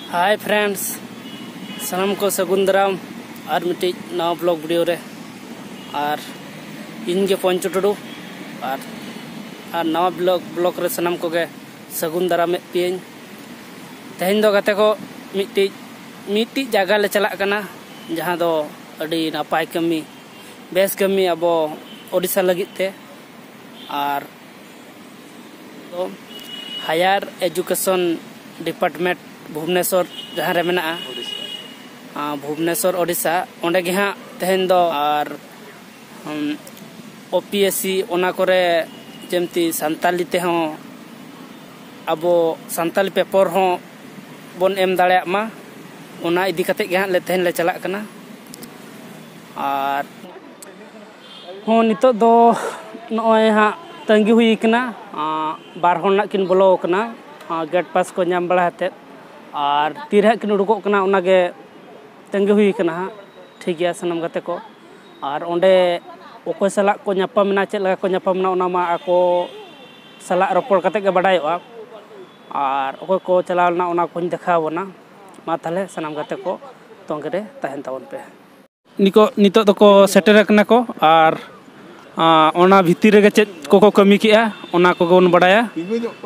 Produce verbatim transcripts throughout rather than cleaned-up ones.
Hi friends, ᱥᱟᱱᱟᱢ ᱠᱚ ᱥᱟᱹᱜᱩᱱ ᱫᱟᱨᱟᱢ ᱟᱨ ᱢᱤᱫᱴᱤᱡ ᱱᱟᱣᱟ ᱵᱞᱚᱜ ᱵᱷᱤᱰᱤᱭᱳ ᱨᱮ᱾ ᱟᱨ ᱤᱧ ᱜᱮ ᱯᱚᱧᱪᱚ ᱴᱩᱰᱩ᱾ ᱟᱨ ᱟᱨ ᱱᱟᱣᱟ ᱵᱞᱚᱜ ᱵᱞᱚᱜ ᱨᱮ ᱥᱟᱱᱟᱢ ᱠᱚᱜᱮ ᱥᱟᱹᱜᱩᱱ ᱫᱟᱨᱟᱢᱮᱫ ᱯᱮᱭᱟᱹᱧ᱾ ᱛᱮᱦᱮᱧ ᱫᱚ ᱜᱟᱛᱮ ᱠᱚ ᱢᱤᱫᱴᱤᱡ ᱢᱤᱫᱴᱤᱡ ᱡᱟᱭᱜᱟ ᱞᱮ ᱪᱟᱞᱟᱜ ᱠᱟᱱᱟ, ᱡᱟᱦᱟᱸ ᱫᱚ ᱟᱹᱰᱤ ᱱᱟᱯᱟᱭ ᱠᱟᱹᱢᱤ, ᱵᱮᱥ ᱠᱟᱹᱢᱤ ᱟᱵᱚ ᱳᱰᱤᱥᱟ ᱞᱟᱹᱜᱤᱫ ᱛᱮ᱾ ᱟᱨ ᱦᱟᱭᱟᱨ ᱮᱡᱩᱠᱮᱥᱚᱱ ᱰᱤᱯᱟᱨᱴᱢᱮᱱᱴ ᱵᱷᱩᱵᱽᱱᱮᱥᱚᱨ ᱡᱟᱦᱟᱸ ᱨᱮ ᱢᱮᱱᱟᱜᱼᱟ, ᱟᱨ ᱵᱷᱩᱵᱽᱱᱮᱥᱚᱨ ᱳᱰᱤᱥᱟ, ᱚᱸᱰᱮ ᱜᱮ ᱦᱟᱸᱜ ᱛᱮᱦᱮᱧ ᱫᱚ ᱟᱨ ᱳ ᱯᱤ ᱮᱥ ᱥᱤ ᱚᱱᱟ ᱠᱚᱨᱮ ᱡᱮᱢᱛᱤ ᱥᱟᱱᱛᱟᱞᱤ ᱛᱮᱦᱚᱸ ᱟᱵᱚ ᱥᱟᱱᱛᱟᱞᱤ ᱯᱮᱯᱚᱨ ᱦᱚᱸ ᱵᱚᱱ ᱮᱢ ᱫᱟᱲᱮᱭᱟᱜ ᱢᱟ, ᱚᱱᱟ ᱤᱫᱤ ᱠᱟᱛᱮᱫ ᱜᱮ ᱦᱟᱸᱜ ᱞᱮ ᱛᱮᱦᱮᱧ ᱞᱮ ᱪᱟᱞᱟᱜ ᱠᱟᱱᱟ᱾ ᱟᱨ ᱦᱚᱸ ᱱᱤᱛᱚᱜ ᱫᱚ ᱱᱚᱜᱼᱚᱭ ᱦᱟᱸᱜ ᱛᱟᱺᱜᱤ ᱦᱩᱭ ᱠᱟᱱᱟ, ᱟᱸ, ᱵᱟᱨ ᱦᱚᱲ ᱱᱟᱜ ᱠᱤᱱ ᱵᱚᱞᱚ ᱟᱠᱟᱱᱟ, ᱟᱸ, ᱜᱮᱴ ᱯᱟᱥ ᱠᱚ ᱧᱟᱢ ᱵᱟᱲᱟ ᱠᱟᱛᱮᱫ᱾ ᱟᱨ ᱛᱤᱨᱮ ᱦᱟᱸᱜ ᱠᱤᱱ ᱩᱰᱩᱠᱚᱜ ᱠᱟᱱᱟ, ᱚᱱᱟᱜᱮ ᱛᱟᱺᱜᱤ ᱦᱩᱭ ᱠᱟᱱᱟ ᱦᱟᱸᱜ᱾ ᱴᱷᱤᱠ ᱜᱮᱭᱟ ᱥᱟᱱᱟᱢ ᱜᱟᱛᱮ ᱠᱚ, ᱟᱨ ᱚᱸᱰᱮ ᱚᱠᱚᱭ ᱥᱟᱞᱟᱜ ᱠᱚ ᱧᱟᱯᱟᱢ ᱮᱱᱟ, ᱪᱮᱫ ᱞᱮᱠᱟ ᱠᱚ ᱧᱟᱯᱟᱢ ᱮᱱᱟ, ᱚᱱᱟ ᱢᱟ ᱟᱠᱚ ᱥᱟᱞᱟᱜ ᱨᱚᱯᱚᱲ ᱠᱟᱛᱮᱫ ᱜᱮ ᱵᱟᱰᱟᱭᱚᱜᱼᱟ᱾ ᱟᱨ ᱚᱠᱚᱭ ᱠᱚ ᱪᱟᱞᱟᱣ ᱞᱮᱱᱟ, ᱚᱱᱟ ᱠᱚᱧ ᱫᱮᱠᱷᱟᱣ ᱟᱵᱚᱱᱟ᱾ ᱢᱟ ᱛᱟᱦᱚᱞᱮ ᱥᱟᱱᱟᱢ ᱜᱟᱛᱮ ᱠᱚ ᱛᱚᱸᱜᱮ ᱨᱮ ᱛᱟᱦᱮᱱ ᱛᱟᱵᱚᱱ ᱯᱮ᱾ ᱱᱤᱠᱚ-, ᱱᱤᱛᱚᱜ ᱫᱚᱠᱚ ᱥᱮᱴᱮᱨ ᱟᱠᱟᱱᱟ ᱠᱚ, ᱟᱨ ᱟᱸ, ᱚᱱᱟ ᱵᱷᱤᱛᱤᱨ ᱨᱮᱜᱮ ᱪᱮᱫ ᱠᱚᱠᱚ ᱠᱟᱹᱢᱤ ᱠᱮᱜᱼᱟ, ᱚᱱᱟ ᱠᱚᱜᱮ ᱵᱚᱱ ᱵᱟᱰᱟᱭᱟ᱾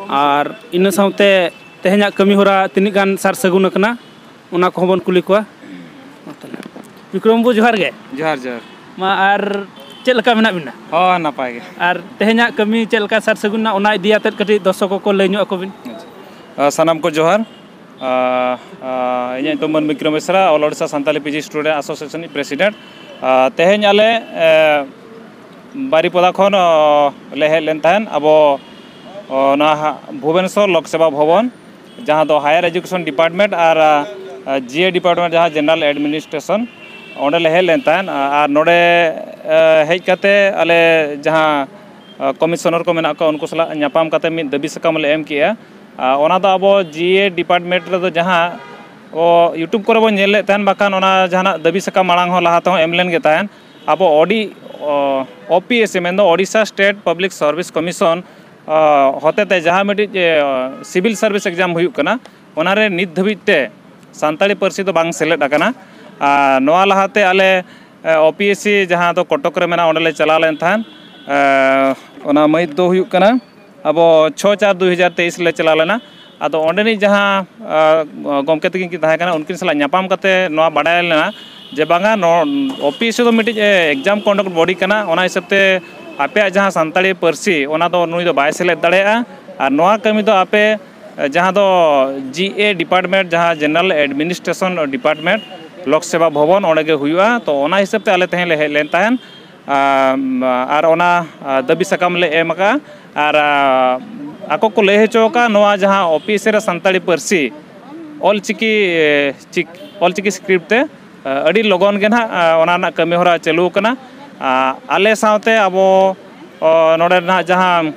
ᱟᱨ ᱤᱱᱟᱹ ᱥᱟᱶᱛᱮ ᱛᱮᱦᱮᱧᱟᱜ ᱠᱟᱹᱢᱤ ᱦᱚᱨᱟ ᱛᱤᱱᱟᱹᱜ ᱜᱟᱱ ᱥᱟᱨ ᱥᱟᱹᱜᱩᱱ ᱟᱠᱟᱱᱟ, ᱚᱱᱟ ᱠᱚᱦᱚᱸ ᱵᱚᱱ ᱠᱩᱞᱤ ᱠᱚᱣᱟ᱾ ᱵᱤᱠᱨᱚᱢ ᱵᱟᱹᱵᱩ, ᱡᱚᱦᱟᱨ ᱜᱮ᱾ ᱡᱚᱦᱟᱨ, ᱡᱚᱦᱟᱨ᱾ ᱢᱟ, ᱟᱨ ᱪᱮᱫ ᱞᱮᱠᱟ ᱢᱮᱱᱟᱜ ᱵᱤᱱᱟ? ᱦᱚᱸ, ᱱᱟᱯᱟᱭ ᱜᱮ᱾ ᱟᱨ ᱛᱮᱦᱮᱧᱟᱜ ᱠᱟᱹᱢᱤ ᱪᱮᱫ ᱞᱮᱠᱟ ᱥᱟᱨ ᱥᱟᱹᱜᱩᱱ ᱮᱱᱟ, ᱚᱱᱟ ᱤᱫᱤ ᱟᱛᱮᱫ ᱠᱟᱹᱴᱤᱡ ᱫᱚᱨᱥᱚᱠ ᱠᱚ ᱞᱟᱹᱭ ᱧᱚᱜ ᱟᱠᱚ ᱵᱤᱱ᱾ ᱟᱪᱪᱷᱟ᱾ ᱟᱨ ᱥᱟᱱᱟᱢ ᱠᱚ ᱡᱚᱦᱟᱨ᱾ ᱟᱨ, ᱟᱨ ᱤᱧᱟᱹᱜ ᱧᱩᱛᱩᱢ ᱢᱟᱹᱱ ᱵᱤᱠᱨᱚᱢ ᱵᱮᱥᱨᱟ, All Odisha Santali P G Student Association ᱨᱤᱱᱤᱡ president᱾ ᱟᱨ ᱛᱮᱦᱮᱧ ᱟᱞᱮ, ᱮ, ᱵᱟᱨᱤᱯᱚᱫᱟ ᱠᱷᱚᱱ, ᱚ, ᱞᱮ ᱦᱮᱡ ᱞᱮᱱ ᱛᱟᱦᱮᱸᱫ ᱟᱵᱚ, ᱚ, ᱱᱚᱣᱟ ᱦᱟ-, ᱵᱷᱩᱵᱚᱱᱮᱥᱚᱨ ᱞᱳᱠ ᱥᱮᱵᱟ ᱵᱷᱚᱵᱚᱱ, ᱡᱟᱦᱟᱸ ᱫᱚ Higher Education Department ᱟᱨ, ᱟ, ᱡᱤ ᱮ department, ᱡᱟᱦᱟᱸ General Administration, ᱚᱸᱰᱮ ᱞᱮ ᱦᱮᱡ ᱞᱮᱱ ᱛᱟᱦᱮᱸᱫ᱾ ᱟ-, ᱟᱨ ᱱᱚᱰᱮ, ᱮ, ᱦᱮᱡ ᱠᱟᱛᱮ ᱟᱞᱮ ᱡᱟᱦᱟᱸ, ᱟ, commissioner ᱠᱚ ᱢᱮᱱᱟᱜ ᱠᱚᱣᱟ, ᱩᱱᱠᱩ ᱥᱟᱞᱟᱜ ᱧᱟᱯᱟᱢ ᱠᱟᱛᱮ ᱢᱤᱫ ᱫᱟᱹᱵᱤ ᱥᱟᱠᱟᱢ ᱞᱮ ᱮᱢ ᱠᱮᱜᱼᱟ᱾ ᱟ, ᱚᱱᱟ ᱫᱚ ᱟᱵᱚ ᱡᱤ ᱮ department ᱨᱮᱫᱚ ᱡᱟᱦᱟᱸ, ᱚ, YouTube ᱠᱚᱨᱮ ᱵᱚᱱ ᱧᱮᱞ ᱞᱮᱫ ᱛᱟᱦᱮᱸᱱ, ᱵᱟᱠᱷᱟᱱ ᱚᱱᱟ ᱡᱟᱦᱟᱱᱟᱜ ᱫᱟᱹᱵᱤ ᱥᱟᱠᱟᱢ ᱢᱟᱲᱟᱝ ᱦᱚᱸ ᱞᱟᱦᱟ ᱛᱮᱦᱚᱸ ᱮᱢ ᱞᱮᱱ ᱜᱮ ᱛᱟᱦᱮᱸᱱ᱾ ᱟᱵᱚ ᱚᱰᱤ-, ᱚ, ᱳ ᱯᱤ ᱮᱥ ᱥᱤ, ᱢᱮᱱᱫᱚ Odisha State Public Service Commission, ᱚ, ᱦᱚᱛᱮᱛᱮ ᱡᱟᱦᱟᱸ ᱢᱤᱫᱴᱤᱡ, ᱮ, civil service exam ᱦᱩᱭᱩᱜ ᱠᱟᱱᱟ, ᱚᱱᱟᱨᱮ ᱱᱤᱛ ᱫᱷᱟᱹᱵᱤᱡ ᱛᱮ ᱥᱟᱱᱛᱟᱲᱤ ᱯᱟᱹᱨᱥᱤ ᱫᱚ ᱵᱟᱝ ᱥᱮᱞᱮᱫ ᱟᱠᱟᱱᱟ᱾ ᱟᱨ ᱱᱚᱣᱟ ᱞᱟᱦᱟᱛᱮ ᱟᱞᱮ ᱳᱯᱤᱮᱥᱥᱤ ᱡᱟᱦᱟᱸ ᱫᱚ ᱠᱚᱴᱚᱠ ᱨᱮ ᱢᱮᱱᱟᱜᱼᱟ, ᱚᱸᱰᱮ ᱞᱮ ᱪᱟᱞᱟᱣ ᱞᱮᱱ ᱛᱟᱦᱮᱸᱫ᱾ ᱚᱱᱟ ᱢᱟᱹᱦᱤᱛ ᱫᱚ ᱦᱩᱭᱩᱜ ᱠᱟᱱᱟ ᱟᱵᱚ ᱪᱷᱚ ᱪᱟᱨ ᱫᱩ ᱦᱟᱡᱟᱨ ᱛᱮᱭᱤᱥ ᱞᱮ ᱪᱟᱞᱟᱣ ᱞᱮᱱᱟ᱾ ᱟᱫᱚ ᱚᱸᱰᱮᱱᱤᱡ ᱡᱟᱦᱟᱸ ᱜᱚᱢᱠᱮ ᱛᱟᱹᱠᱤᱱ ᱠᱤᱱ ᱛᱟᱦᱮᱸ ᱠᱟᱱᱟ, ᱩᱱᱠᱤᱱ ᱥᱟᱞᱟᱜ ᱧᱟᱯᱟᱢ ᱠᱟᱛᱮ ᱱᱚᱣᱟ ᱵᱟᱰᱟᱭ ᱞᱮᱱᱟ ᱡᱮ ᱵᱟᱝᱟ, ᱱᱚᱣᱟ ᱳᱯᱤᱮᱥᱥᱤ ᱫᱚ ᱢᱤᱫᱴᱤᱡ ᱮᱠᱡᱟᱢ ᱠᱚᱱᱰᱟᱠᱴ ᱵᱚᱰᱤ ᱠᱟᱱᱟ᱾ ᱚᱱᱟ ᱦᱤᱥᱟᱹᱵ ᱛᱮ ᱟᱯᱮᱭᱟᱜ ᱡᱟᱦᱟᱸ ᱥᱟᱱᱛᱟᱲᱤ ᱯᱟᱹᱨᱥᱤ, ᱚᱱᱟ ᱫᱚ ᱱᱩᱭ ᱫᱚ ᱵᱟᱭ ᱥᱮᱞᱮᱫ ᱫᱟᱲᱮᱭᱟᱜᱼᱟ᱾ ᱟᱨ ᱱᱚᱣᱟ ᱠᱟᱹᱢᱤ ᱫᱚ ᱟᱯᱮ ᱡᱟᱦᱟᱸ ᱫᱚ ᱡᱤ ᱮ ᱰᱤᱯᱟᱨᱴᱢᱮᱱᱴ, ᱡᱟᱦᱟᱸ ᱡᱮᱱᱟᱨᱮᱞ ᱮᱰᱢᱤᱱᱤᱥᱴᱨᱮᱥᱚᱱ ᱰᱤᱯᱟᱨᱴᱢᱮᱱᱴ, ᱞᱳᱠ ᱥᱮᱵᱟ ᱵᱷᱚᱵᱚᱱ, ᱚᱸᱰᱮ ᱜᱮ ᱦᱩᱭᱩᱜᱼᱟ᱾ ᱛᱚ ᱚᱱᱟ ᱦᱤᱥᱟᱹᱵ ᱛᱮ ᱟᱞᱮ ᱛᱮᱦᱮᱧ ᱞᱮ ᱦᱮᱡ ᱞᱮᱱ ᱛᱟᱦᱮᱸᱫ᱾ ᱟᱨ ᱚᱱᱟ ᱫᱟᱹᱵᱤ ᱥᱟᱠᱟᱢ ᱞᱮ ᱮᱢ ᱟᱠᱟᱫᱼᱟ᱾ ᱟᱨ ᱟᱠᱚ ᱠᱚ ᱞᱟᱹᱭ ᱦᱚᱪᱚ ᱟᱠᱟᱫᱼᱟ, ᱱᱚᱣᱟ ᱡᱟᱦᱟᱸ ᱳᱯᱤᱮᱥᱥᱤ ᱨᱮ ᱥᱟᱱᱛᱟᱲᱤ ᱯᱟᱹᱨᱥᱤ ᱚᱞᱪᱤᱠᱤ ᱪᱤᱠ ᱚᱞᱪᱤᱠᱤ ᱥᱠᱨᱤᱯᱴ ᱛᱮ ᱟᱹᱰᱤ ᱞᱚᱜᱚᱱ ᱜᱮ ᱱᱟᱦᱟᱜ ᱚᱱᱟ ᱨᱮᱱᱟᱜ ᱠᱟᱹᱢᱤ ᱦᱚᱨᱟ ᱪᱟᱹᱞᱩ ᱟᱠᱟᱱᱟ᱾ ᱟᱞᱮ ᱥᱟᱶᱛᱮ ᱟᱵᱚ ᱱᱚᱰᱮ ᱱᱟᱦᱟᱜ ᱡᱟᱦᱟᱸ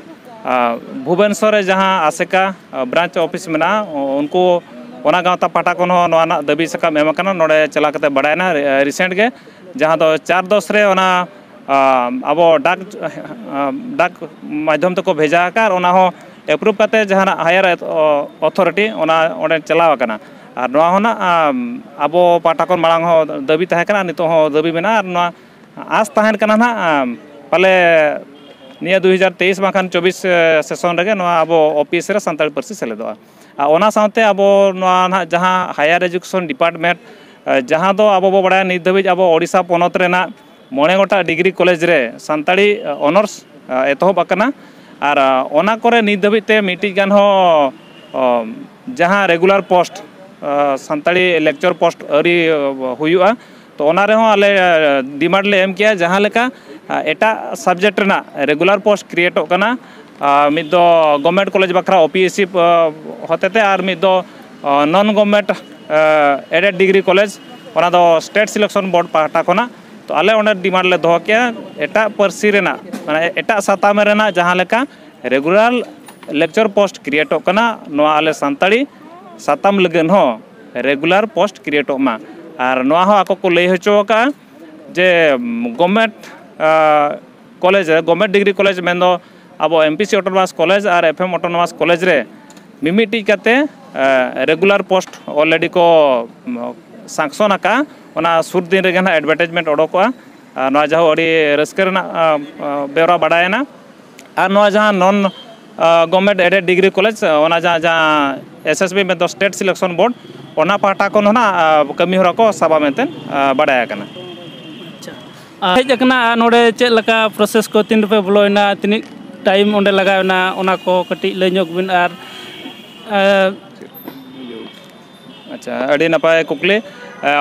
ᱵᱷᱩᱵᱮᱱᱥᱚᱨ ᱨᱮ ᱡᱟᱦᱟᱸ ᱟᱥᱮᱠᱟ ᱵᱨᱟᱧᱪ ᱚᱯᱷᱤᱥ ᱢᱮᱱᱟᱜᱼᱟ, ᱩᱱᱠᱩ ᱚᱱᱟ ᱜᱟᱶᱛᱟ ᱯᱟᱦᱴᱟ ᱠᱷᱚᱱ ᱦᱚᱸ ᱱᱚᱣᱟ ᱨᱮᱱᱟᱜ ᱫᱟᱹᱵᱤ ᱥᱟᱠᱟᱢ ᱮᱢ ᱟᱠᱟᱱᱟ᱾ ᱱᱚᱰᱮ ᱪᱟᱞᱟᱣ ᱠᱟᱛᱮ ᱵᱟᱲᱟᱭᱮᱱᱟ ᱨᱤᱥᱮᱱᱴ ᱜᱮ, ᱡᱟᱦᱟᱸ ᱫᱚ ᱪᱟᱨ ᱫᱚᱥ ᱨᱮ ᱚᱱᱟ ᱟᱵᱚ ᱰᱟᱠ ᱰᱟᱠ ᱢᱟᱫᱽᱫᱷᱚᱢ ᱛᱮᱠᱚ ᱵᱷᱮᱡᱟ ᱟᱠᱟᱫ, ᱟᱨ ᱚᱱᱟ ᱦᱚᱸ ᱮᱯᱨᱩᱵᱷ ᱠᱟᱛᱮ ᱡᱟᱦᱟᱱᱟᱜ ᱦᱟᱭᱟᱨ ᱚᱛᱷᱚᱨᱤᱴᱤ ᱚᱱᱟ ᱚᱸᱰᱮ ᱪᱟᱞᱟᱣ ᱟᱠᱟᱱᱟ᱾ ᱟᱨ ᱱᱚᱣᱟ ᱦᱚᱸ ᱱᱟᱜ ᱟᱵᱚ ᱯᱟᱦᱴᱟ ᱠᱷᱚᱱ ᱢᱟᱲᱟᱝ ᱦᱚᱸ ᱫᱟᱹᱵᱤ ᱛᱟᱦᱮᱸ ᱠᱟᱱᱟ, ᱱᱤᱛᱚᱜ ᱦᱚᱸ ᱫᱟᱹᱵᱤ ᱢᱮᱱᱟᱜᱼᱟ᱾ ᱟᱨ ᱱᱚᱣᱟ ᱟᱸᱥ ᱛᱟᱦᱮᱱ ᱠᱟᱱᱟ ᱱᱟᱜ ᱯᱟᱞᱮ ᱱᱤᱭᱟᱹ ᱫᱩ ᱦᱟᱡᱟᱨ ᱛᱮᱭᱤᱥ ᱵᱟᱝᱠᱷᱟᱱ ᱪᱚᱵᱵᱤᱥ ᱥᱮᱥᱚᱱ ᱨᱮᱜᱮ ᱱᱚᱣᱟ ᱟᱵᱚ ᱳᱯᱤᱮᱥᱥᱤ ᱨᱮ ᱥᱟᱱᱛᱟᱲᱤ ᱯᱟᱹᱨᱥᱤ ᱥᱮᱞᱮᱫᱚᱜᱼᱟ᱾ ᱟᱨ ᱚᱱᱟ ᱥᱟᱶᱛᱮ ᱟᱵᱚ ᱱᱚᱣᱟ ᱱᱟᱦᱟᱜ ᱡᱟᱦᱟᱸ ᱦᱟᱭᱟᱨ ᱮᱰᱩᱠᱮᱥᱚᱱ ᱰᱤᱯᱟᱨᱴᱢᱮᱱᱴ, ᱡᱟᱦᱟᱸ ᱫᱚ ᱟᱵᱚ ᱵᱚ ᱵᱟᱲᱟᱭᱟ ᱱᱤᱛ ᱫᱷᱟᱹᱵᱤᱡ ᱟᱵᱚ ᱳᱰᱤᱥᱟ ᱯᱚᱱᱚᱛ ᱨᱮᱱᱟᱜ ᱢᱚᱬᱮ ᱜᱚᱴᱟᱝ ᱰᱤᱜᱽᱨᱤ ᱠᱚᱞᱮᱡᱽ ᱨᱮ ᱥᱟᱱᱛᱟᱲᱤ ᱚᱱᱟᱨᱥ ᱮᱛᱚᱦᱚᱵ ᱟᱠᱟᱱᱟ᱾ ᱟᱨ ᱚᱱᱟ ᱠᱚᱨᱮ ᱱᱤᱛ ᱫᱷᱟᱹᱵᱤᱡ ᱛᱮ ᱢᱤᱫᱴᱤᱡ ᱜᱟᱱ ᱦᱚᱸ ᱡᱟᱦᱟᱸ regular post, Santali lecture post ᱟᱹᱣᱨᱤ ᱦᱩᱭᱩᱜᱼᱟ᱾ ᱛᱚ ᱚᱱᱟ ᱨᱮᱦᱚᱸ ᱟᱞᱮ ᱰᱤᱢᱟᱱᱰ ᱞᱮ ᱮᱢ ᱠᱮᱜᱼᱟ, ᱡᱟᱦᱟᱸ ᱞᱮᱠᱟ ᱮᱴᱟᱜ ᱥᱟᱵᱡᱮᱠᱴ ᱨᱮᱱᱟᱜ ᱨᱮᱜᱩᱞᱟᱨ ᱯᱳᱥᱴ ᱠᱨᱤᱭᱮᱴᱚᱜ ᱠᱟᱱᱟ, ᱢᱤᱫ ᱫᱚ ᱜᱚᱵᱷᱢᱮᱱᱴ ᱠᱚᱞᱮᱡᱽ ᱵᱟᱠᱷᱨᱟ ᱳᱯᱤᱮᱥᱥᱤ ᱦᱚᱛᱮᱛᱮ, ᱟᱨ ᱢᱤᱫ ᱫᱚ ᱱᱚᱱ ᱜᱚᱵᱷᱢᱮᱱᱴ ᱮᱰᱮᱰ ᱰᱤᱜᱽᱨᱤ ᱠᱚᱞᱮᱡᱽ, ᱚᱱᱟ ᱫᱚ ᱥᱴᱮᱴ ᱥᱤᱞᱮᱠᱥᱚᱱ ᱵᱳᱨᱰ ᱯᱟᱦᱴᱟ ᱠᱷᱚᱱᱟᱜ᱾ ᱛᱚ ᱟᱞᱮ ᱚᱸᱰᱮ ᱰᱤᱢᱟᱱᱰ ᱞᱮ ᱫᱚᱦᱚ ᱠᱮᱜᱼᱟ, ᱮᱴᱟᱜ ᱯᱟᱹᱨᱥᱤ ᱨᱮᱱᱟᱜ, ᱢᱟᱱᱮ ᱮᱴᱟᱜ ᱥᱟᱛᱟᱢ ᱨᱮᱱᱟᱜ ᱡᱟᱦᱟᱸ ᱞᱮᱠᱟ ᱨᱮᱜᱩᱞᱟᱨ ᱞᱮᱠᱪᱟᱨ ᱯᱳᱥᱴ ᱠᱨᱤᱭᱮᱴᱚᱜ ᱠᱟᱱᱟ, ᱱᱚᱣᱟ ᱟᱞᱮ ᱥᱟᱱᱛᱟᱲᱤ ᱥᱟᱛᱟᱢ ᱞᱟᱹᱜᱤᱫ ᱦᱚᱸ ᱨᱮᱜᱩᱞᱟᱨ ᱯᱳᱥᱴ ᱠᱨᱤᱭᱮᱴᱚᱜ ᱢᱟ᱾ ᱟᱨ ᱱᱚᱣᱟ ᱦᱚᱸ ᱟᱠᱚ ᱠᱚ ᱞᱟᱹᱭ ᱦᱚᱪᱚ ᱟᱠᱟᱫᱼᱟ ᱡᱮ ᱜᱚᱵᱷᱢᱮᱱᱴ ᱠᱚᱞᱮᱡᱽ ᱨᱮ, ᱜᱚᱵᱷᱢᱮᱱᱴ ᱰᱤᱜᱽᱨᱤ ᱠᱚᱞᱮᱡᱽ ᱢᱮᱱᱫᱚ ᱟᱵᱚ ᱮᱢᱯᱤᱥᱤ ᱚᱴᱳᱱᱚᱢᱟᱥ ᱠᱚᱞᱮᱡᱽ ᱟᱨ ᱮᱯᱷᱮᱢ ᱚᱴᱳᱱᱚᱢᱟᱥ ᱠᱚᱞᱮᱡᱽ ᱨᱮ ᱢᱤᱢᱤᱫᱴᱤᱡ ᱠᱟᱛᱮ ᱨᱮᱜᱩᱞᱟᱨ ᱯᱳᱥᱴ ᱚᱞᱨᱮᱰᱤ ᱠᱚ ᱥᱟᱝᱥᱚᱱ ᱟᱠᱟᱫᱼᱟ᱾ ᱚᱱᱟ ᱥᱩᱨ ᱫᱤᱱ ᱨᱮᱜᱮ ᱱᱟᱦᱟᱜ ᱮᱰᱵᱷᱟᱨᱴᱟᱭᱤᱡᱽᱢᱮᱱᱴ ᱚᱰᱚᱠᱚᱜᱼᱟ᱾ ᱟᱨ ᱱᱚᱣᱟ ᱡᱟᱦᱟᱸ ᱟᱹᱰᱤ ᱨᱟᱹᱥᱠᱟᱹ ᱨᱮᱱᱟᱜ ᱵᱮᱣᱨᱟ ᱵᱟᱰᱟᱭᱮᱱᱟ᱾ ᱟᱨ ᱱᱚᱣᱟ ᱡᱟᱦᱟᱸ ᱱᱚᱱ ᱜᱚᱵᱷᱢᱮᱱᱴ ᱮᱰᱮᱰ ᱰᱤᱜᱽᱨᱤ ᱠᱚᱞᱮᱡᱽ, ᱚᱱᱟ ᱡᱟᱦᱟᱸ ᱡᱟᱦᱟᱸ ᱮᱥ ᱮᱥ ᱵᱤ ᱢᱮᱱᱫᱚ ᱥᱴᱮᱴ ᱥᱤᱞᱮᱠᱥᱚᱱ ᱵᱳᱨᱰ, ᱚᱱᱟ ᱯᱟᱦᱴᱟ ᱠᱷᱚᱱ ᱦᱚᱸ ᱱᱟᱜ ᱠᱟᱹᱢᱤ ᱦᱚᱨᱟ ᱠᱚ ᱥᱟᱵᱟ ᱢᱮᱱᱛᱮ ᱵᱟᱰᱟᱭ ᱟᱠᱟᱱᱟ᱾ ᱟᱪᱪᱷᱟ, ᱟᱨ ᱦᱮᱡ ᱟᱠᱟᱱᱟ, ᱟᱨ ᱱᱚᱰᱮ ᱪᱮᱫ ᱞᱮᱠᱟ ᱯᱨᱚᱥᱮᱥ ᱠᱚ, ᱛᱤᱱ ᱨᱮᱯᱮ ᱵᱚᱞᱚᱭᱮᱱᱟ, ᱛᱤᱱᱟᱹᱜ ᱴᱟᱭᱤᱢ ᱚᱸᱰᱮ ᱞᱟᱜᱟᱣᱮᱱᱟ, ᱚᱱᱟ ᱠᱚ ᱠᱟᱹᱴᱤᱡ ᱞᱟᱹᱭ ᱧᱚᱜ ᱵᱤᱱ᱾ ᱟᱨ ᱟᱪᱪᱷᱟ, ᱟᱹᱰᱤ ᱱᱟᱯᱟᱭ ᱠᱩᱠᱞᱤ᱾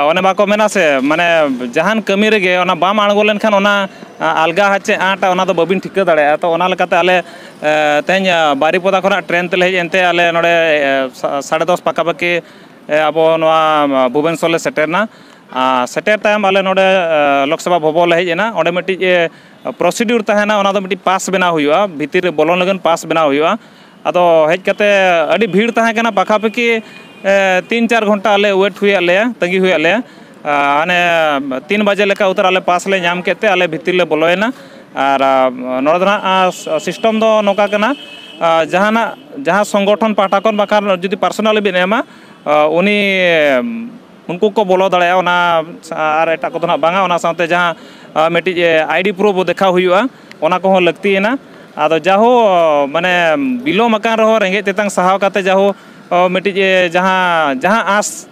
ᱚᱱᱮ ᱵᱟᱠᱚ ᱢᱮᱱᱟ ᱥᱮ, ᱢᱟᱱᱮ ᱡᱟᱦᱟᱱ ᱠᱟᱹᱢᱤ ᱨᱮᱜᱮ ᱚᱱᱟ ᱵᱟᱢ ᱟᱬᱜᱚ ᱞᱮᱱᱠᱷᱟᱱ ᱚᱱᱟ ᱟᱞᱜᱟ ᱦᱟᱜ ᱪᱮ ᱟᱸᱴᱟ, ᱚᱱᱟ ᱫᱚ ᱵᱟᱹᱵᱤᱱ ᱴᱷᱤᱠᱟᱹ ᱫᱟᱲᱮᱭᱟᱜᱼᱟ᱾ ᱛᱚ ᱚᱱᱟ ᱞᱮᱠᱟᱛᱮ ᱟᱞᱮ ᱛᱮᱦᱮᱧ ᱵᱟᱨᱤᱯᱚᱫᱟ ᱠᱷᱚᱱᱟᱜ ᱴᱨᱮᱱ ᱛᱮᱞᱮ ᱦᱮᱡ ᱮᱱᱛᱮ ᱟᱞᱮ ᱱᱚᱰᱮ ᱥᱟᱲᱮ ᱫᱚᱥ ᱯᱟᱠᱟᱯᱟᱠᱤ ᱟᱵᱚ ᱱᱚᱣᱟ ᱵᱷᱩᱵᱮᱱᱥᱚᱨ ᱞᱮ ᱥᱮᱴᱮᱨᱱᱟ᱾ ᱟᱨ ᱥᱮᱴᱮᱨ ᱛᱟᱭᱚᱢ ᱟᱞᱮ ᱱᱚᱰᱮ ᱞᱳᱠᱥᱚᱵᱷᱟ ᱵᱷᱚᱵᱚᱱ ᱞᱮ ᱦᱮᱡ ᱮᱱᱟ᱾ ᱚᱸᱰᱮ ᱢᱤᱫᱴᱤᱡ ᱯᱨᱚᱥᱤᱰᱤᱭᱩᱨ ᱛᱟᱦᱮᱱᱟ, ᱚᱱᱟ ᱫᱚ ᱢᱤᱫᱴᱤᱡ ᱯᱟᱥ ᱵᱮᱱᱟᱣ ᱦᱩᱭᱩᱜᱼᱟ, ᱵᱷᱤᱛᱤᱨ ᱨᱮ ᱵᱚᱞᱚᱱ ᱞᱟᱹᱜᱤᱫ ᱯᱟᱥ ᱵᱮᱱᱟᱣ ᱦᱩᱭᱩᱜᱼᱟ᱾ ᱟᱫᱚ ᱦᱮᱡ ᱠᱟᱛᱮ ᱟᱹᱰᱤ ᱵᱷᱤᱲ ᱛᱟᱦᱮᱸ ᱠᱟᱱᱟ, ᱯᱟᱠᱷᱟᱯᱟᱠᱷᱤ ᱛᱤᱱ ᱪᱟᱨ ᱜᱷᱚᱱᱴᱟ ᱟᱞᱮ ᱣᱮᱴ ᱦᱩᱭᱟᱫ ᱞᱮᱭᱟ, ᱛᱟᱺᱜᱤ ᱦᱩᱭᱟᱫ ᱞᱮᱭᱟ᱾ ᱦᱟᱱᱮ ᱛᱤᱱ ᱵᱟᱡᱮ ᱞᱮᱠᱟ ᱩᱛᱟᱹᱨ ᱟᱞᱮ ᱯᱟᱥ ᱞᱮ ᱧᱟᱢ ᱠᱮᱫ ᱛᱮ ᱟᱞᱮ ᱵᱷᱤᱛᱤᱨ ᱞᱮ ᱵᱚᱞᱚᱭᱮᱱᱟ᱾ ᱟᱨ ᱱᱚᱰᱮ ᱫᱚ ᱱᱟᱦᱟᱜ ᱥᱤᱥᱴᱮᱢ ᱫᱚ ᱱᱚᱝᱠᱟ ᱠᱟᱱᱟ, ᱡᱟᱦᱟᱱᱟᱜ ᱡᱟᱦᱟᱸ ᱥᱚᱝᱜᱚᱴᱷᱚᱱ ᱯᱟᱦᱴᱟ ᱠᱷᱚᱱ ᱵᱟᱠᱷᱟᱱ ᱡᱩᱫᱤ ᱯᱟᱨᱥᱚᱱᱟᱞᱤ ᱵᱤᱱ ᱮᱢᱟ, ᱩᱱᱤ ᱩᱱᱠᱩ ᱠᱚ ᱵᱚᱞᱚ ᱫᱟᱲᱮᱭᱟᱜᱼᱟ, ᱚᱱᱟ ᱟᱨ ᱮᱴᱟᱜ ᱠᱚᱫᱚ ᱱᱟᱜ ᱵᱟᱝᱟ᱾ ᱚᱱᱟ ᱥᱟᱶᱛᱮ ᱡᱟᱦᱟᱸ ᱢᱤᱫᱴᱤᱡ ᱟᱭᱰᱤ ᱯᱨᱩᱯᱷ ᱫᱮᱠᱷᱟᱣ ᱦᱩᱭᱩᱜᱼᱟ, ᱚᱱᱟ ᱠᱚᱦᱚᱸ ᱞᱟᱹᱠᱛᱤᱭᱮᱱᱟ᱾ ᱟᱫᱚ ᱡᱟᱦᱳ, ᱢᱟᱱᱮ ᱵᱤᱞᱚᱢ ᱟᱠᱟᱱ ᱨᱮᱦᱚᱸ ᱨᱮᱸᱜᱮᱡ ᱛᱮᱛᱟᱝ ᱥᱟᱦᱟᱣ ᱠᱟᱛᱮ ᱡᱟᱦᱳ ᱢᱤᱫᱴᱤᱡ ᱡᱟᱦᱟᱸ ᱡᱟᱦᱟᱸ ᱟᱸᱥ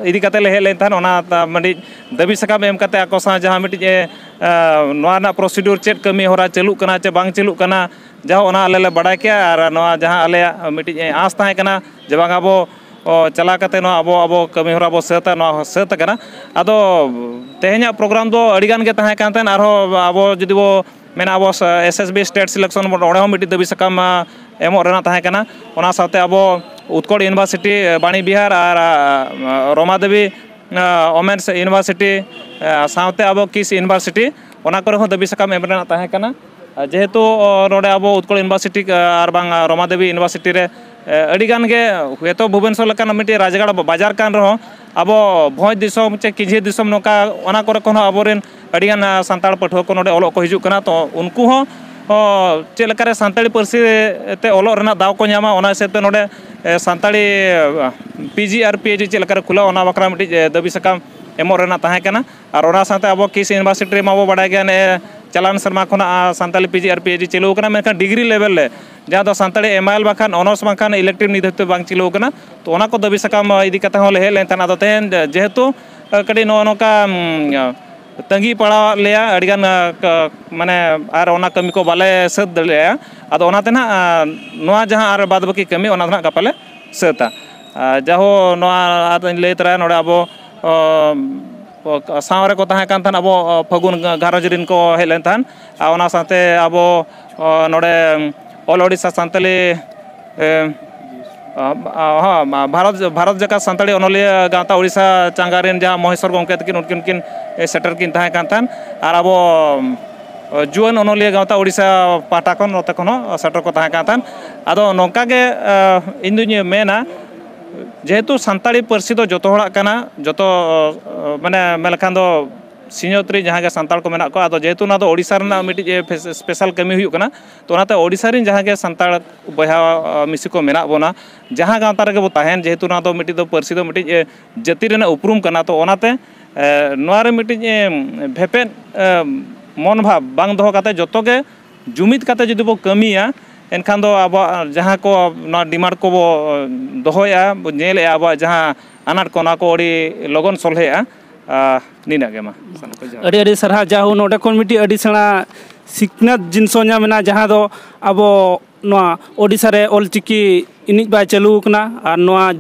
ᱤᱫᱤ ᱠᱟᱛᱮ ᱞᱮ ᱦᱮᱡ ᱞᱮᱱ ᱛᱟᱦᱮᱸᱫ, ᱚᱱᱟ ᱢᱤᱫᱴᱤᱡ ᱫᱟᱹᱵᱤ ᱥᱟᱠᱟᱢ ᱮᱢ ᱠᱟᱛᱮ ᱟᱠᱚ ᱥᱟᱶ ᱡᱟᱦᱟᱸ ᱢᱤᱫᱴᱤᱡ ᱱᱚᱣᱟ ᱨᱮᱱᱟᱜ ᱯᱨᱚᱥᱤᱰᱩᱨ ᱪᱮᱫ ᱠᱟᱹᱢᱤ ᱦᱚᱨᱟ ᱪᱟᱹᱞᱩᱜ ᱠᱟᱱᱟ ᱪᱮ ᱵᱟᱝ ᱪᱟᱹᱞᱩᱜ ᱠᱟᱱᱟ, ᱡᱟᱦᱳ ᱚᱱᱟ ᱟᱞᱮ ᱞᱮ ᱵᱟᱲᱟᱭ ᱠᱮᱜᱼᱟ᱾ ᱟᱨ ᱱᱚᱣᱟ ᱡᱟᱦᱟᱸ ᱟᱞᱮᱭᱟᱜ ᱢᱤᱫᱴᱤᱡ ᱟᱸᱥ ᱛᱟᱦᱮᱸ ᱠᱟᱱᱟ ᱡᱮ ᱵᱟᱝ ᱟᱵᱚ ᱚ, ᱪᱟᱞᱟᱣ ᱠᱟᱛᱮ ᱱᱚᱣᱟ ᱟᱵᱚ ᱟᱵᱚ ᱠᱟᱹᱢᱤ ᱦᱚᱨᱟ ᱵᱚ ᱥᱟᱹᱛᱟ, ᱱᱚᱣᱟ ᱦᱚᱸ ᱥᱟᱹᱛ ᱟᱠᱟᱱᱟ᱾ ᱟᱫᱚ ᱛᱮᱦᱮᱧᱟᱜ ᱯᱨᱳᱜᱨᱟᱢ ᱫᱚ ᱟᱹᱰᱤ ᱜᱟᱱ ᱜᱮ ᱛᱟᱦᱮᱸ ᱠᱟᱱ ᱛᱟᱦᱮᱸᱫ᱾ ᱟᱨᱦᱚᱸ ᱟᱵᱚ ᱡᱩᱫᱤ ᱵᱚ ᱢᱮᱱᱟ, ᱟᱵᱚ S S B state selection board, ᱚᱸᱰᱮ ᱦᱚᱸ ᱢᱤᱫᱴᱤᱡ ᱫᱟᱹᱵᱤ ᱥᱟᱠᱟᱢ ᱮᱢᱚᱜ ᱨᱮᱱᱟᱜ ᱛᱟᱦᱮᱸ ᱠᱟᱱᱟ᱾ ᱚᱱᱟ ᱥᱟᱶᱛᱮ ᱟᱵᱚ ᱩᱛᱠᱚᱲ ᱤᱭᱩᱱᱤᱵᱷᱟᱨᱥᱤᱴᱤ ᱵᱟᱬᱤ ᱵᱤᱦᱟᱨ ᱟᱨ ᱨᱚᱢᱟ ᱫᱮᱵᱤ ᱳᱢᱮᱱᱥ ᱤᱭᱩᱱᱤᱵᱷᱟᱨᱥᱤᱴᱤ, ᱥᱟᱶᱛᱮ ᱟᱵᱚ ᱠᱤᱥ ᱤᱭᱩᱱᱤᱵᱷᱟᱨᱥᱤᱴᱤ, ᱚᱱᱟ ᱠᱚᱨᱮ ᱦᱚᱸ ᱫᱟᱹᱵᱤ ᱥᱟᱠᱟᱢ ᱮᱢ ᱨᱮᱱᱟᱜ ᱛᱟᱦᱮᱸ ᱠᱟᱱᱟ᱾ ᱡᱮᱦᱮᱛᱩ ᱱᱚᱰᱮ ᱟᱵᱚ ᱩᱛᱠᱚᱲ ᱤᱭᱩᱱᱤᱵᱷᱟᱨᱥᱤᱴᱤ ᱟᱨ ᱵᱟᱝ ᱨᱚᱢᱟ ᱫᱮᱵᱤ ᱤᱭᱩᱱᱤᱵᱷᱟᱨᱥᱤᱴᱤ ᱨᱮ ᱟᱹᱰᱤ ᱜᱟᱱ ᱜᱮ ᱦᱚᱭᱛᱳ ᱵᱷᱩᱵᱮᱱᱥᱚᱨ ᱞᱮᱠᱟᱱ ᱢᱤᱫᱴᱤᱡ ᱨᱟᱡᱽᱜᱟᱲ ᱵᱟᱡᱟᱨ ᱠᱟᱱ ᱨᱮᱦᱚᱸ, ᱟᱵᱚ ᱵᱷᱚᱸᱡᱽ ᱫᱤᱥᱚᱢ ᱪᱮ ᱠᱤᱡᱷᱤ ᱫᱤᱥᱚᱢ ᱱᱚᱝᱠᱟ ᱚᱱᱟ ᱠᱚᱨᱮ ᱠᱷᱚᱱ ᱦᱚᱸ ᱟᱵᱚᱨᱮᱱ ᱟᱹᱰᱤ ᱜᱟᱱ ᱥᱟᱱᱛᱟᱲ ᱯᱟᱹᱴᱷᱩᱣᱟᱹ ᱠᱚ ᱱᱚᱰᱮ ᱚᱞᱚᱜ ᱠᱚ ᱦᱤᱡᱩᱜ ᱠᱟᱱᱟ᱾ ᱛᱚ ᱩᱱᱠᱩ ᱦᱚᱸ ᱦᱚᱸ ᱪᱮᱫ ᱞᱮᱠᱟᱨᱮ ᱥᱟᱱᱛᱟᱲᱤ ᱯᱟᱹᱨᱥᱤ ᱛᱮ ᱚᱞᱚᱜ ᱨᱮᱱᱟᱜ ᱫᱟᱣ ᱠᱚ ᱧᱟᱢᱟ, ᱚᱱᱟ ᱦᱤᱥᱟᱹᱵ ᱛᱮ ᱱᱚᱰᱮ ᱥᱟᱱᱛᱟᱲᱤ ᱯᱤ ᱡᱤ ᱟᱨ ᱯᱤ ᱮᱭᱤᱪ ᱰᱤ ᱪᱮᱫ ᱞᱮᱠᱟᱨᱮ ᱠᱷᱩᱞᱟᱹᱣ, ᱚᱱᱟ ᱵᱟᱠᱷᱨᱟ ᱢᱤᱫᱴᱤᱡ ᱫᱟᱹᱵᱤ ᱥᱟᱠᱟᱢ ᱮᱢᱚᱜ ᱨᱮᱱᱟᱜ ᱛᱟᱦᱮᱸ ᱠᱟᱱᱟ᱾ ᱟᱨ ᱚᱱᱟ ᱥᱟᱶᱛᱮ ᱟᱵᱚ ᱠᱤᱥ ᱤᱭᱩᱱᱤᱵᱷᱟᱨᱥᱤᱴᱤ ᱨᱮᱢᱟ ᱵᱚ ᱵᱟᱰᱟᱭ ᱜᱮᱭᱟ, ᱱᱮ ᱪᱟᱞᱟᱣᱮᱱ ᱥᱮᱨᱢᱟ ᱠᱷᱚᱱᱟᱜ ᱥᱟᱱᱛᱟᱲᱤ ᱯᱤ ᱡᱤ ᱟᱨ ᱯᱤ ᱮᱭᱤᱪ ᱰᱤ ᱪᱟᱹᱞᱩ ᱟᱠᱟᱱᱟ, ᱢᱮᱱᱠᱷᱟᱱ ᱰᱤᱜᱽᱨᱤ ᱞᱮᱵᱮᱞ ᱨᱮ, ᱡᱟᱦᱟᱸ ᱫᱚ ᱥᱟᱱᱛᱟᱲᱤ ᱮᱢ ᱟᱭ ᱮᱞ ᱵᱟᱠᱷᱟᱱ ᱚᱱᱟᱨᱥ ᱵᱟᱝᱠᱷᱟᱱ ᱤᱞᱮᱠᱴᱤᱵᱷ ᱱᱤᱛ ᱫᱷᱟᱹᱵᱤᱡ ᱛᱮ ᱵᱟᱝ ᱪᱟᱹᱞᱩ ᱟᱠᱟᱱᱟ᱾ ᱛᱚ ᱚᱱᱟ ᱠᱚ ᱫᱟᱹᱵᱤ ᱥᱟᱠᱟᱢ ᱤᱫᱤ ᱠᱟᱛᱮ ᱦᱚᱸ ᱞᱮ ᱦᱮᱡ ᱞᱮᱱ ᱛᱟᱦᱮᱱ᱾ ᱟᱫᱚ ᱛᱮᱦᱮᱧ ᱡᱮᱦᱮᱛᱩ ᱠᱟᱹᱴᱤᱡ ᱱᱚᱜᱼᱚ ᱱᱚᱝᱠᱟ ᱛᱟᱺᱜᱤ ᱯᱟᱲᱟᱣᱟᱜ ᱞᱮᱭᱟ ᱟᱹᱰᱤᱜᱟᱱ, ᱢᱟᱱᱮ, ᱟᱨ ᱚᱱᱟ ᱠᱟᱹᱢᱤ ᱠᱚ ᱵᱟᱞᱮ ᱥᱟᱹᱛ ᱫᱟᱲᱮᱭᱟᱜᱼᱟ᱾ ᱟᱫᱚ ᱚᱱᱟᱛᱮ ᱱᱟᱦᱟᱜ ᱱᱚᱣᱟ ᱡᱟᱦᱟᱸ ᱟᱨ ᱵᱟᱫᱽ ᱵᱟᱹᱠᱤ ᱠᱟᱹᱢᱤ, ᱚᱱᱟ ᱫᱚ ᱱᱟᱦᱟᱜ ᱜᱟᱯᱟ ᱞᱮ ᱥᱟᱹᱛᱟ᱾ ᱟᱨ ᱡᱟᱦᱳ, ᱱᱚᱣᱟ ᱟᱨ ᱤᱧ ᱞᱟᱹᱭ ᱛᱚᱨᱟᱭᱟ, ᱱᱚᱰᱮ ᱟᱵᱚ ᱥᱟᱶ ᱨᱮᱠᱚ ᱛᱟᱦᱮᱸ ᱠᱟᱱ ᱛᱟᱦᱮᱸᱫ ᱟᱵᱚ ᱯᱷᱟᱹᱜᱩᱱ ᱜᱷᱟᱨᱚᱸᱡᱽ ᱨᱮᱱ ᱠᱚ ᱦᱮᱡ ᱞᱮᱱ ᱛᱟᱦᱮᱸᱫ᱾ ᱟᱨ ᱚᱱᱟ ᱥᱟᱶᱛᱮ ᱟᱵᱚ ᱱᱚᱰᱮ ᱚᱞ ᱳᱰᱤᱥᱟ ᱥᱟᱱᱛᱟᱞᱤ ᱮ, ᱟ, ᱟ, ᱦᱚᱸ, ᱵᱷᱟᱨᱚᱛ, ᱵᱷᱟᱨᱚᱛ ᱡᱟᱠᱟᱛ ᱥᱟᱱᱛᱟᱲᱤ ᱚᱱᱚᱞᱤᱭᱟᱹ ᱜᱟᱶᱛᱟ ᱳᱰᱤᱥᱟ ᱪᱟᱸᱜᱟ ᱨᱮᱱ ᱡᱟᱦᱟᱸ ᱢᱚᱦᱮᱥᱣᱚᱨ ᱜᱚᱢᱠᱮ ᱛᱟᱹᱠᱤᱱ, ᱩᱱᱠᱤᱱ ᱠᱤᱱ ᱥᱮᱴᱮᱨ ᱠᱤᱱ ᱛᱟᱦᱮᱸ ᱠᱟᱱ ᱛᱟᱦᱮᱸᱫ᱾ ᱟᱨ ᱟᱵᱚ ᱡᱩᱣᱟᱹᱱ ᱚᱱᱚᱞᱤᱭᱟᱹ ᱜᱟᱶᱛᱟ ᱳᱰᱤᱥᱟ ᱯᱟᱦᱴᱟ ᱠᱷᱚᱱ ᱱᱚᱛᱮ ᱠᱷᱚᱱ ᱦᱚᱸ ᱥᱮᱴᱮᱨ ᱠᱚ ᱛᱟᱦᱮᱸ ᱠᱟᱱ ᱛᱟᱦᱮᱸᱫ᱾ ᱟᱫᱚ ᱱᱚᱝᱠᱟ ᱜᱮ ᱤᱧ ᱫᱩᱧ ᱢᱮᱱᱟ, ᱡᱮᱦᱮᱛᱩ ᱥᱟᱱᱛᱟᱲᱤ ᱯᱟᱹᱨᱥᱤ ᱫᱚ ᱡᱚᱛᱚ ᱦᱚᱲᱟᱜ ᱠᱟᱱᱟ, ᱡᱚᱛᱚ ᱢᱟᱱᱮ ᱢᱮᱱ ᱞᱮᱠᱷᱟᱱ ᱫᱚ ᱥᱤᱧᱚᱛ ᱨᱮ ᱡᱟᱦᱟᱸ ᱜᱮ ᱥᱟᱱᱛᱟᱲ ᱠᱚ ᱢᱮᱱᱟᱜ ᱠᱚᱣᱟ, ᱟᱫᱚ ᱡᱮᱦᱮᱛᱩ ᱱᱚᱣᱟ ᱫᱚ ᱳᱰᱤᱥᱟ ᱨᱮᱱᱟᱜ ᱢᱤᱫᱴᱤᱡ ᱥᱯᱮᱥᱟᱞ ᱠᱟᱹᱢᱤ ᱦᱩᱭᱩᱜ ᱠᱟᱱᱟ, ᱛᱚ ᱚᱱᱟᱛᱮ ᱳᱰᱤᱥᱟ ᱨᱮᱱ ᱡᱟᱦᱟᱸ ᱜᱮ ᱥᱟᱱᱛᱟᱲ ᱵᱚᱭᱦᱟ ᱢᱤᱥᱤ ᱠᱚ ᱢᱮᱱᱟᱜ ᱵᱚᱱᱟ, ᱡᱟᱦᱟᱸ ᱜᱟᱶᱛᱟ ᱨᱮᱜᱮ ᱵᱚ ᱛᱟᱦᱮᱱ, ᱡᱮᱦᱮᱛᱩ ᱱᱚᱣᱟ ᱫᱚ ᱢᱤᱫᱴᱤᱡ ᱫᱚ ᱯᱟᱹᱨᱥᱤ ᱫᱚ ᱢᱤᱫᱴᱤᱡ ᱡᱟᱹᱛᱤ ᱨᱮᱱᱟᱜ ᱩᱯᱨᱩᱢ ᱠᱟᱱᱟ, ᱛᱚ ᱚᱱᱟᱛᱮ ᱱᱚᱣᱟ ᱨᱮ ᱢᱤᱫᱴᱤᱡ ᱵᱷᱮᱯᱮᱫ ᱢᱚᱱ ᱵᱷᱟᱵᱽ ᱵᱟᱝ ᱫᱚᱦᱚ ᱠᱟᱛᱮ ᱡᱚᱛᱚ ᱜᱮ ᱡᱩᱢᱤᱫ ᱠᱟᱛᱮ ᱡᱩᱫᱤ ᱵᱚ ᱠᱟᱹᱢᱤᱭᱟ, ᱮᱱᱠᱷᱟᱱ ᱫᱚ ᱟᱵᱚᱣᱟᱜ ᱡᱟᱦᱟᱸ ᱠᱚ ᱱᱚᱣᱟ ᱰᱤᱢᱟᱱᱰ ᱠᱚᱵᱚ ᱫᱚᱦᱚᱭᱮᱫᱼᱟ, ᱵᱚ ᱧᱮᱞᱮᱫᱼᱟ, ᱟᱵᱚᱣᱟᱜ ᱡᱟᱦᱟᱸ ᱟᱱᱟᱴ ᱠᱚ, ᱱᱚᱣᱟ ᱠᱚ ᱟᱹᱰᱤ ᱞᱚᱜᱚᱱ ᱥᱚᱞᱦᱮᱜᱼᱟ᱾ ᱱᱤᱱᱟᱹᱜ ᱜᱮ ᱢᱟ᱾ ᱥᱟᱱᱟᱢ ᱠᱚ ᱡᱚᱦᱟᱨ᱾ ᱟᱹᱰᱤ ᱟᱹᱰᱤ ᱥᱟᱨᱦᱟᱣ᱾ ᱡᱟᱦᱳ, ᱱᱚᱰᱮ ᱠᱷᱚᱱ ᱢᱤᱫᱴᱤᱡ ᱟᱹᱰᱤ ᱥᱮᱬᱟ ᱥᱤᱠᱷᱱᱟᱹᱛ ᱡᱤᱱᱤᱥ ᱦᱚᱸ ᱧᱟᱢ ᱮᱱᱟ, ᱡᱟᱦᱟᱸ ᱫᱚ ᱟᱵᱚ ᱱᱚᱣᱟ ᱳᱰᱤᱥᱟ ᱨᱮ ᱚᱞᱪᱤᱠᱤ ᱮᱱᱮᱡ ᱵᱟᱭ ᱪᱟᱹᱞᱩ ᱟᱠᱟᱱᱟ, ᱟᱨ ᱱᱚᱣᱟ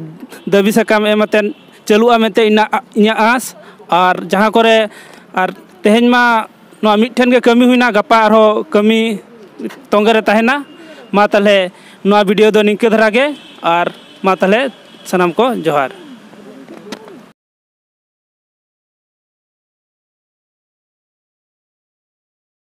ᱫᱟᱹᱵᱤ ᱥᱟᱠᱟᱢ ᱮᱢ ᱟᱛᱮᱫ ᱪᱟᱹᱞᱩᱜᱼᱟ ᱢᱮᱱᱛᱮ ᱤᱧᱟᱹᱜ, ᱤᱧᱟᱹᱜ ᱟᱸᱥ᱾ ᱟᱨ ᱡᱟᱦᱟᱸ ᱠᱚᱨᱮ, ᱟᱨ ᱛᱮᱦᱮᱧ ᱢᱟ ᱱᱚᱣᱟ ᱢᱤᱫ ᱴᱷᱮᱱ ᱜᱮ ᱠᱟᱹᱢᱤ ᱦᱩᱭᱱᱟ, ᱜᱟᱯᱟ ᱟᱨᱦᱚᱸ ᱠᱟᱹᱢᱤ ᱛᱚᱸᱜᱮ ᱨᱮ ᱛᱟᱦᱮᱱᱟ᱾ ᱢᱟ ᱛᱟᱦᱚᱞᱮ ᱱᱚᱣᱟ ᱵᱷᱤᱰᱤᱭᱳ ᱫᱚ ᱱᱤᱝᱠᱟᱹ ᱫᱷᱟᱨᱟ ᱜᱮ, ᱟᱨ ᱢᱟ ᱛᱟᱦᱚᱞᱮ ᱥᱟᱱᱟᱢ ᱠᱚ ᱡᱚᱦᱟᱨ᱾